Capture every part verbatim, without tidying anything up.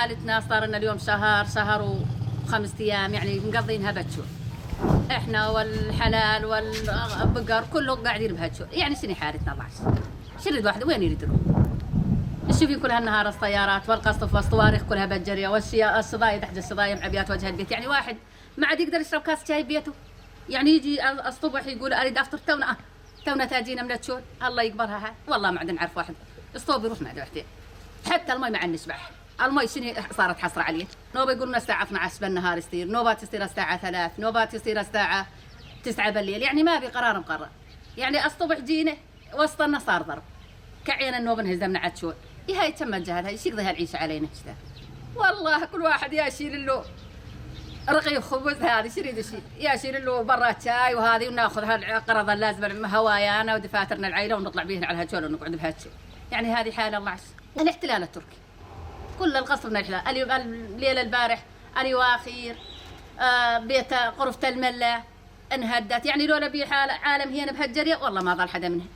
حالتنا صار لنا اليوم شهر، شهر وخمس أيام، يعني، مقضينها بتشو. إحنا والحلال والبقر كله قاعدين بهتشو. يعني، شنو حالتنا الله عز؟ شنو يريد واحد؟ وين يريد يروح؟ تشوفين كل هالنهار السيارات والقصف والصواريخ كلها بتجري، والشيا-، الشظايا تحت الشظايا معبيات وجه البيت. يعني، واحد ما عاد يقدر يشرب كاس شاي ببيته. يعني، يجي ال-، الصبح يقول: "أريد أفطر تونا". آه، تونا تاجينا من الشول، الله يقبلها. ها، والله ما عاد نعرف واحد. الصوب يروح مع وحده. حتى المي ما عاد نشبح. المي شنو صارت حصر عليه؟ نوبة يقولون الساعة اثنعش بالنهار يصير، نوبات يصير الساعة ثلاث، نوبات يصير الساعة تسعة بالليل. يعني، ما في قرار مقرر. يعني، الصبح جينا، وسطنا صار ضرب. كعينا النوب انهزمنا عتشول. إي، هاي كم جهل، هاي شي يقضي هالعيشة علينا كذا. والله، كل واحد يا يشيل له رغيف خبز، هذه شي يريد يشيل، يا يشيل له برا شاي وهذه، وناخذ هالقرض اللازم من هوايانا ودفاترنا العيلة، ونطلع بيهن على هالشول ونقعد بهالشول. يعني، هذه حال الله عز. الاحتلال التركي. كل القصف من الاحتلال. اليوم، الليلة البارح، اليواخير، آه، بيت غرفة الملا انهدت. يعني، لولا بي حال عالم هنا بهالجرية، والله ما ضل حدا منها.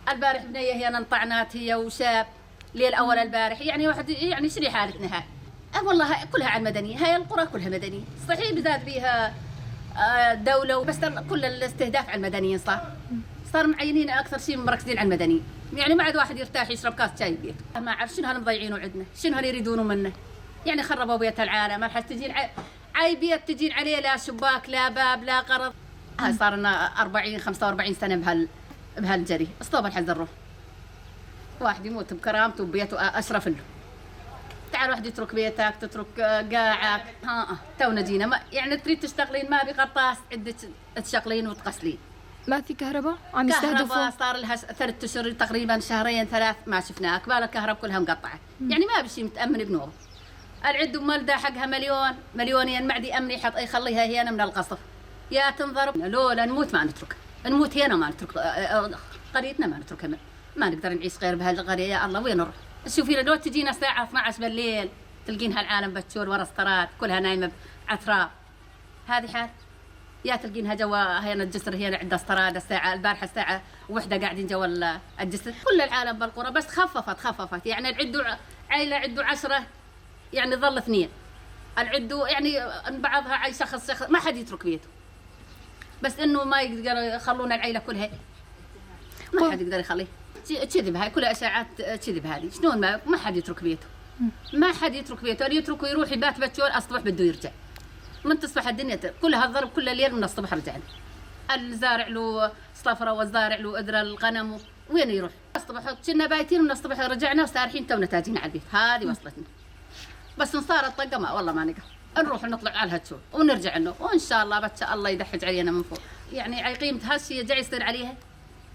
البارح بنية هنا انطعنات، هي وشاب، ليل أول البارح. يعني، واحد، يعني، شنو حالتنا هاي؟ أه، والله، هاي كلها على المدنيين. هاي القرى كلها مدنيين. صحيح، بزاد بيها، آه، دولة، بس ال-، كل الاستهداف على المدنيين صار. صار معينين أكثر شي مركزين على المدنيين. يعني، ما عاد واحد يرتاح يشرب كاس شاي ببيته. ما أعرف شنو هالمضيعين عندنا، شنو هاليريدون منا. يعني، خربوا بيت العالم، الحج تجي الع-، عاي بيت تجين عليه لا شباك، لا باب، لا قرض. هاي صار لنا أربعين، خمسة وأربعين سنة بهال-، بهالجري. اسطوبة الحز الروح. واحد يموت بكرامته وبيته أ-، أشرف له. تعال واحد يترك بيتك، تترك، آه، قاعك. ها، آه، تونا جينا. ما، يعني تريد تشتغلين، ما بي قرطاس عندك تشغلين وتغسلين. ما في كهرباء؟ عم كهرباء يستهدفوا؟ صار لها س-، ثلاث أشهر تقريبًا، شهرين ثلاث ما شفناها. أكبال الكهرباء كلها مقطعة. يعني ما بشي متأمن بنور. العد مالده حقها مليون، مليونين، معدي أمني حط يخليها هنا من القصف. يا تنضرب، لولا نموت ما نترك. نموت هنا ما نترك، آه، آه، قريتنا ما نتركها. ما، ما نقدر نعيش غير بهالقرية. يا الله، وين نروح؟ شوفي، لو تجينا الساعة اثنعش بالليل، تلقين هالعالم بتشول ورا سترات، كلها نايمة بعتراب. هذه حال. يا تلقينها جوا هنا الجسر، هنا عند استراد الساعة، البارحة الساعة وحدة قاعدين جوا ال-، الجسر. كل العالم بالقرى، بس خففت، خففت. يعني العدو ع-، عيلة عدو عشرة، يعني ظل اثنين. العدو يعني بعضها عاي شخص، شخص، ما حد يترك بيته. بس إنه ما يقدر يخلون العيلة كلها. ما حد يقدر يخليه. ج-، كذب، هاي كلها أشاعات، آه، كذب هذه. شلون ما، ما حد يترك بيته؟ ما حد يترك بيته، اللي يترك ويروح يبات بتشول، أصبح بده يرجع. من تصبح الدنيا ت-، كل هالضرب كل الليل، من الصبح رجعنا. الزارع له صفرة والزارع له أذرة الغنم، وين يروح؟ الصبح كنا بايتين، من الصبح رجعنا وسارحين، تونا تاجين على البيت. هذه وصلتنا. بس إن صارت طقة، ما، والله ما نقهر. نروح نطلع على هالشول ونرجع لنا، وإن شاء الله بتشا الله يدحج علينا من فوق. يعني، عي قيمة هالشي جاي يصير عليها.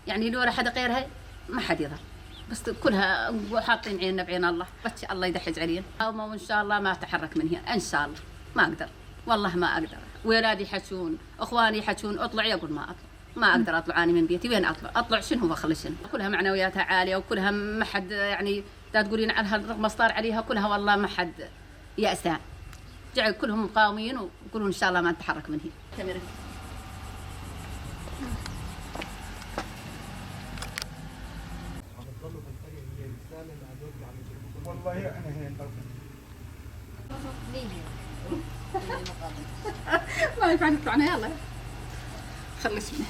يعني، لولا حدا غيرها، ما حد يظهر. بس كلها حاطين عيننا بعين الله، بس الله يدحج علينا. وإن شاء الله ما أتحرك من هنا، إن شاء الله. ما أقدر، والله ما أقدر. ولادي يحجون، إخواني يحجون: "اطلع." يقول: "ما أطلع، ما أقدر أطلع أنا من بيتي. وين أطلع؟ أطلع شنو وأخلي شنو؟" كلها معنوياتها عالية، وكلها ما حد، يعني، دا تقولين على هالرغم صار عليها كلها، والله ما حد يأسان. جاي كلهم مقاومين ويقولون: "إن شاء الله ما نتحرك من هنا." والله احنا هنا. ما ينفع نطلع، يلا. خلص منه.